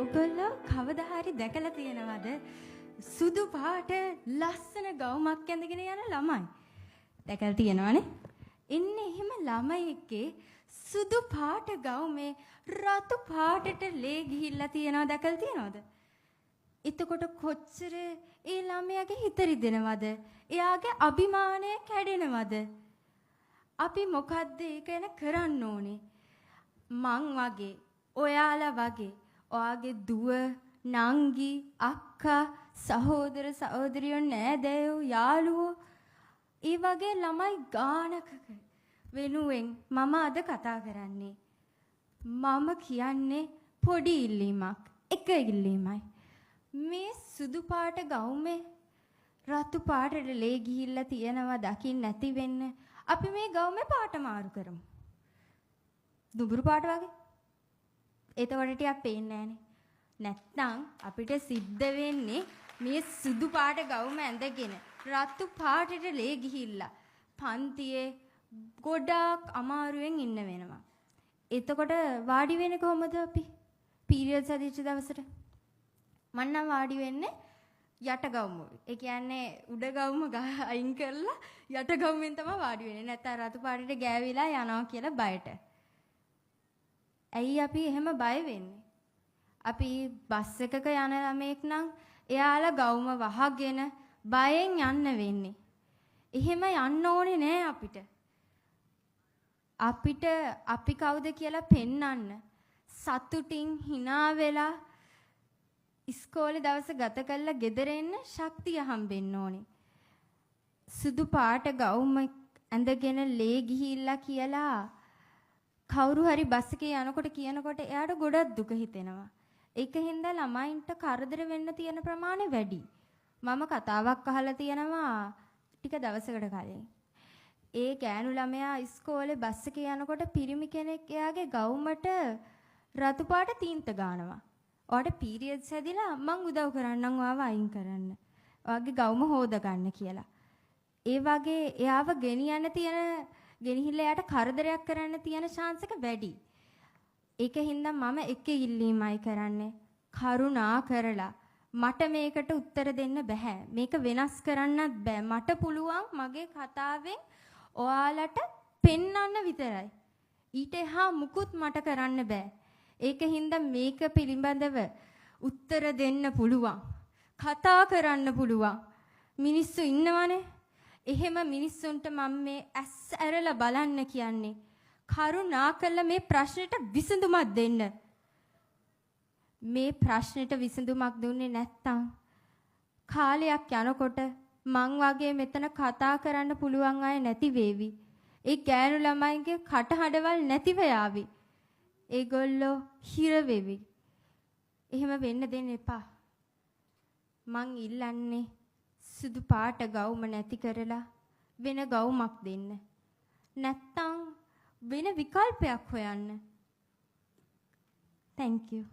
ඔයගොල්ලෝ කවදා හරි දැකලා තියෙනවද සුදු පාට ලස්සන ගවුමක් ඇඳගෙන යන ළමයි? දැකලා තියෙනවනේ. එන්නේ එහෙම ළමයෙක්ගේ සුදු පාට ගවුමේ රතු පාටට ලේ ගිහිල්ලා තියෙනවා දැකලා තියෙනවද? එතකොට කොච්චර ඒ ළමයාගේ හිත රිදෙනවද? එයාගේ අභිමානය කැඩෙනවද? අපි මොකද්ද ඒ ගැන කරන්න ඕනේ? මං වගේ, ඔයාලා වගේ, ඔයාගේ දුව, නංගි, අක්කා, සහෝදර සහෝදරියෝ, නෑදෑයෝ, යාළුවෝ, ඒ වගේ ළමයි ගානක වෙනුවෙන් මම අද කතා කරන්නේ. මම කියන්නේ පොඩි ඉල්ලීමක්, එක ඉල්ලීමයි. මේ සුදු පාට ගවුමේ රතු පාටට ලේ ගිහිල්ලා තියෙනවා දකින්න නැති වෙන්න අපි මේ ගවුමේ පාට මාරු කරමු. දුඹුරු පාට වගේ. එතකොට ටිකක් පේන්නේ නෑනේ. නැත්නම් අපිට සිද්ධ වෙන්නේ මේ සුදු පාට ගවුම ඇඳගෙන රතු පාටට ලේ ගිහිල්ලා පන්තියේ ගොඩාක් අමාරුවෙන් ඉන්න වෙනවා. එතකොට වාඩි වෙන්නේ කොහොමද අපි? පීරියඩ්ස් හැදිච්ච දවසට. මං නම් වාඩි වෙන්නේ යට ගවුම. ඒ කියන්නේ උඩ ගවුම අයින් කරලා යට ගවුමෙන් තමයි වාඩි වෙන්නේ. නැත්නම් රතු පාටට ගෑවිලා යනවා කියලා බයට. ඇයි අපි එහෙම බය වෙන්නේ? අපි බස් එකක යන ළමයෙක් නම් එයාලා ගවුම වහගෙන බයෙන් යන්න වෙන්නේ. එහෙම යන්න ඕනේ නෑ අපිට. අපිට අපි කවුද කියලා පෙන්වන්න සතුටින් හිනා වෙලා ඉස්කෝලේ දවස ගත කරලා ගෙදර එන්න ශක්තිය හම්බෙන්න ඕනේ. සුදු පාට ගවුම ඇඳගෙන ලේ ගිහිල්ලා කියලා කවුරු හරි බස් එකේ යනකොට කියනකොට එයාට ගොඩක් දුක හිතෙනවා. ඒක හින්දා ළමයින්ට කරදර වෙන්න තියෙන ප්‍රමාණය වැඩි. මම කතාවක් අහලා තියෙනවා ටික දවසකට කලින්. ඒ ගෑනු ළමයා ඉස්කෝලේ බස් එකේ යනකොට පිරිමි කෙනෙක් එයාගේ ගවුමට රතු පාට තීන්ත ගානවා. ඔයාට පීරියඩ්ස් හැදිලා මං උදව් කරන්නම් ඔයාව අයින් කරන්න. ඔයාගේ ගවුම හොද ගන්න කියලා. ඒ වගේ එයාව ගෙනියන්න තියෙන ගෙනහිල්ලා එයාට කරදරයක් කරන්න තියෙන චාන්ස් එක වැඩි. ඒක හින්දා මම එක ඉල්ලීමයි කරන්නේ. කරුණා කරලා මට මේකට උත්තර දෙන්න බෑ. මේක වෙනස් කරන්නත් බෑ. මට පුළුවන් මගේ කතාවෙන් ඔයාලට පෙන්වන්න විතරයි. ඊට එහා මුකුත් මට කරන්න බෑ. ඒක හින්දා මේක පිළිබඳව උත්තර දෙන්න පුළුවන්. කතා කරන්න පුළුවන්. මිනිස්සු ඉන්නවනේ. එහෙම මිනිස්සුන්ට මම මේ ඇස් ඇරලා බලන්න කියන්නේ. කරුණා කරලා මේ ප්‍රශ්නෙට විසඳුමක් දෙන්න. මේ ප්‍රශ්නෙට විසඳුමක් දුන්නේ නැත්තම් කාලයක් යනකොට මං වගේ මෙතන කතා කරන්න පුළුවන් අය නැති වේවි. ඒ ගෑනු ළමයින්ගේ කටහඬවල් නැතිව යාවි. ඒගොල්ලෝ හිර වෙවි. එහෙම වෙන්න දෙන්න එපා. මං ඉල්ලන්නේ සුදු පාට ගවුම නැති කරලා වෙන ගවුමක් දෙන්න. නැත්තම් වෙන විකල්පයක් හොයන්න. Thank you.